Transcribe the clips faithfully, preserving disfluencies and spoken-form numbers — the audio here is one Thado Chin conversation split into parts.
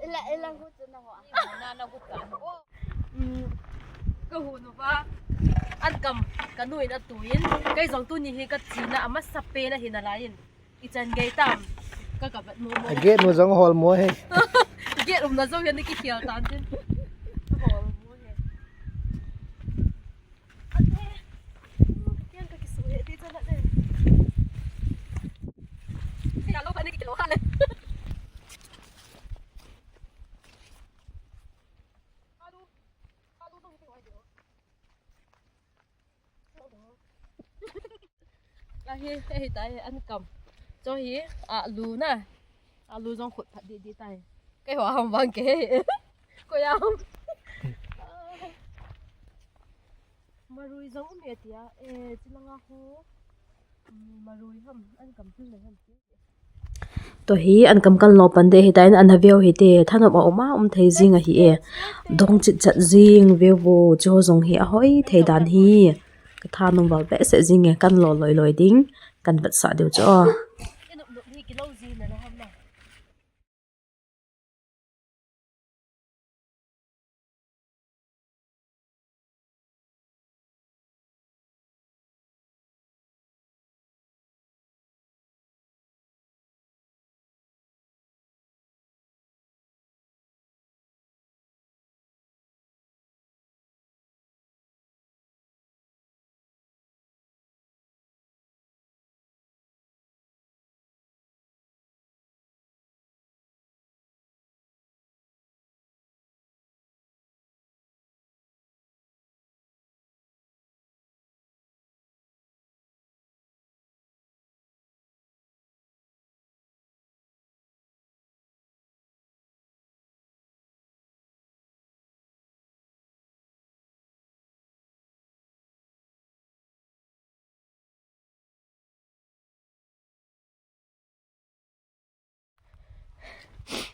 Ila, ila hu chu na ho. Na, na hu ta. Oh. Mm, ka hu nu va. An kam, ka nu in a tu in. Kei jong tuni hi ka chena amasa pen ahi nalai in. I chan gei tam. Ka ka vat mo mo. A gate nu jong hol mo he. Gate um na jong hi ni ki khial tan tin. Hol mo he. Ate. Kiang ka kisu he ti chan ate. Ka lo ka ni ki lo ha le. Ahi, ahi tai, an kam. Cho hi, alu na. Alu jong khut phat di di tai. Kei ho ham vang ke. Ko ya ham. Marui jong um e tia. E, chilanga hu. Marui ham, an kam tu le ham. Toh hi an kam kan lo pan de hi ta in an ha veu hi te thanop a um a um thei jing ahi e. Dong chit chat jing veu vo chu jong hi a hoi thei dan hi. Ka thanop val behseh jing e kan lo loi loi ding kan vetsah diu chu.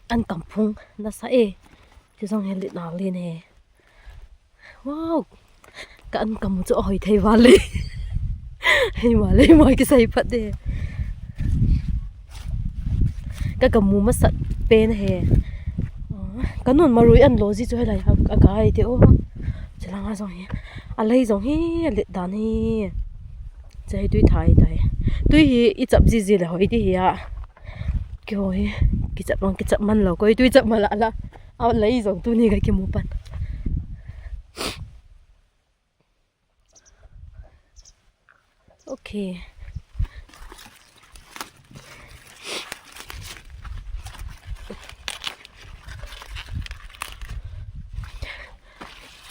An kam phung nasa e. Chu jong hi lit nau lin e. Wow. Ka an kam chu ahoi thei vale. Hei vale, ma kisei phat de. Ka kam mu masat pen he. Ka nun marui an lo ji chu helai a kai te o. Chilanga jong hi. A lei jong hi, a let dan hi. Chai tui thai tai. Tui hi i chap ji ji le hoi ti hi a. Kihoi, kichap mang, kichap man lo, koi tui chap mala la. A lei jong tuni ka kimu pan. Okay.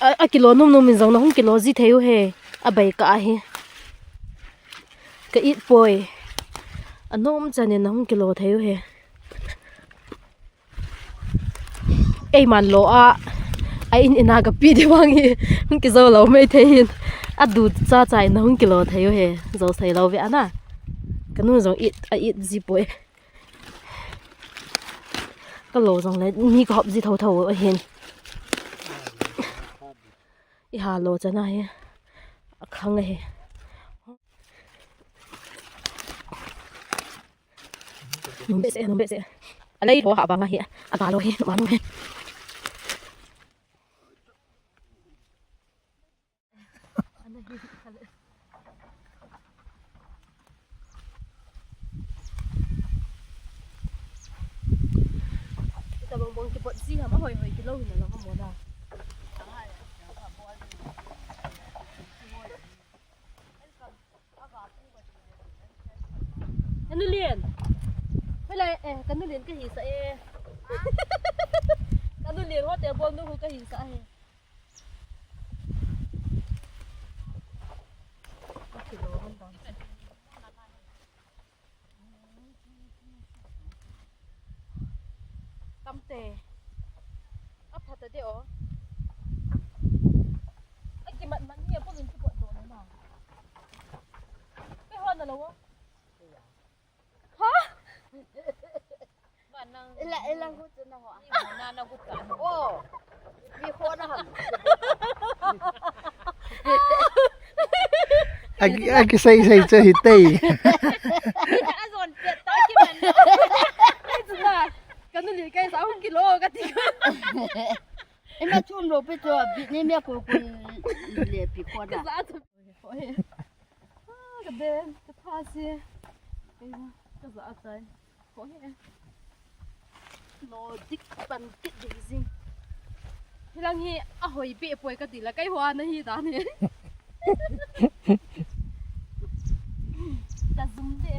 A, a kilo nom nom in jong na hung kilo ji thei u he. A bai ka ahi. Ka it poi. A nom chan in na hung kilo thei u he. Ei man lo a, a in ina ka pi di vang hi, hung kizo lo mai thei hin. A du cha cha in hung kilo thei u he, zo sai lo ve ana. Ka nu jong it, a it ji poi. Ka lo jong le, mi ka hop ji tho tho a hin. I ha lo chana hi, a khang a hi. Nung behseh, nung behseh. A lei lo ha bang a hi, a ga lo hi, nung a nung hi. Tabang bang kipot si ham, a hoi hoi kilo hin a lo ham mo da. Ka nu lien. Hoilai, eh, ka nu lien ka hisa e. Ka nu lien hote bol nu hu ka hisa e. Ka kilo han ta. Tamte. A phat a de o. A kimat mat ni a pulun kipot do na. Pe ho na lo o. Ha? Ila, ila hu chu na ho. Na, na hu ta. O. Mi ho na ham. A, a kisei sei chu hi tei. A zon pet ta kiman. Ai chu na. Ka Ni kai sa hung kilo ka ti. Ema chun lo pe cho bit ni me ko ko le pi ko da. Ka za tu. Oi. Ah, ka den, ka tha si. Ka za tai. Ko he. Lo dik pan kit dik zing. Hilang hi a hoi pe poi ka ti la kai hua na hi da ni. Ka zum de.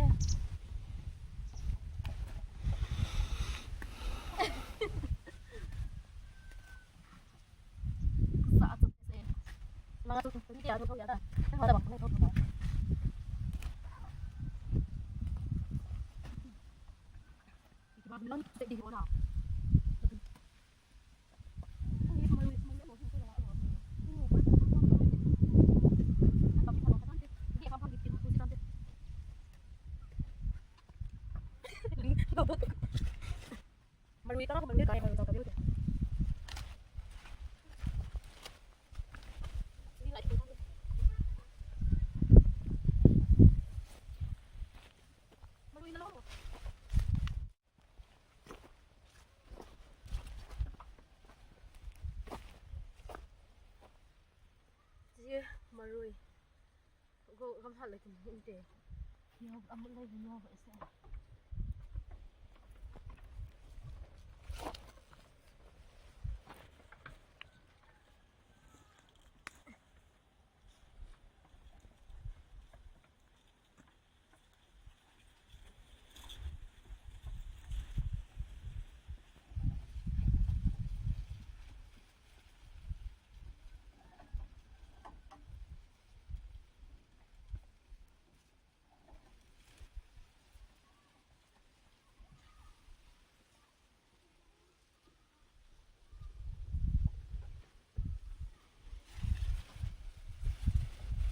Marui. Go gam hal le kin hin te. Yo, amul le yo, ese.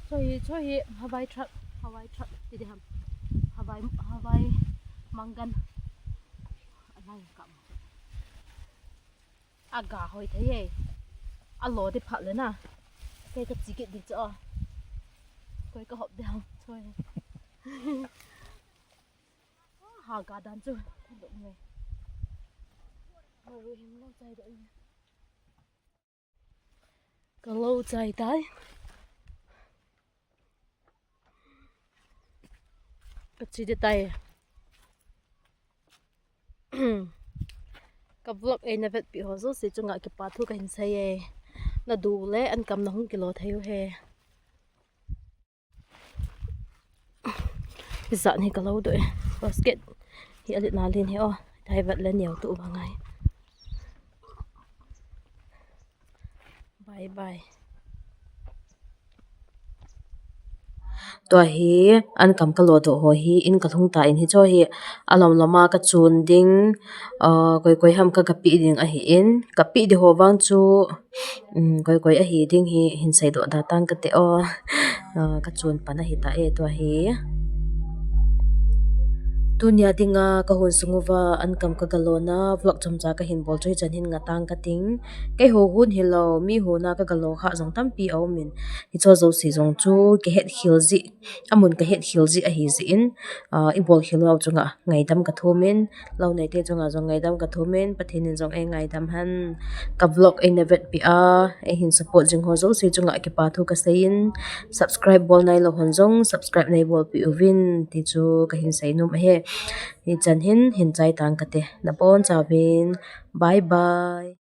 Cho hi, cho hi, Hawaii truck, Hawaii truck, ti di ham. Hawaii, Hawaii mangan. Alai ka. Aga hoi thei e. Alo di phat le na. Kei ka chi kit di cho. Koi ka hop di ham, cho hi. Ha ga dan chu. Dok nge. Marui hin lo chai doh nge. Ka lo chai tai. Ka chi di tai. Ka vlog eina vetpi ho jouse chunga kipa thu kahin sei e. Na du le an kam na hung kilo thei u he. Izat ni ka lo doh e. Basket hi a len a len hi o. Thai vat le neo tu va ngai. Bye bye. Tua hi an kam ka lo doh ho hi in ka lhung ta in hi cho hi a lom lom a ka chun ding, ah, koi koi ham ka ka pi ding ahi in ka pi di ho vang chu, um, koi koi ahi ding hi hin sei doh da tang ka te o. Ah, ka chun pan ahi ta e tua hi. Tunia dinga ka hun sung uva an kam ka ga lo na vlog chomcha ka hin bol chu hi chan hin nga tang ka ting. Kei ho hun hi lo, mi ho na ka ga lo kha jong tampi a um in. Hi cho jouse jong chu ka het khel ji, a mun ka het khel ji ahi ji in, ah, i bol khel u chunga ngaidam ka thum in, lo nei te chunga jong ngaidam ka thum in, Pathen in jong ei ngaidam hen. Ka vlog eina vetpi a, ei hin support jing ho jouse chunga kipa thu ka sei in, subscribe bol nai lo hon jong subscribe nei bolpi uvin ti chu ka hin sei nom ahi. Hi chan hin hin chai tang ka te. Na bon chauvin. Bye bye.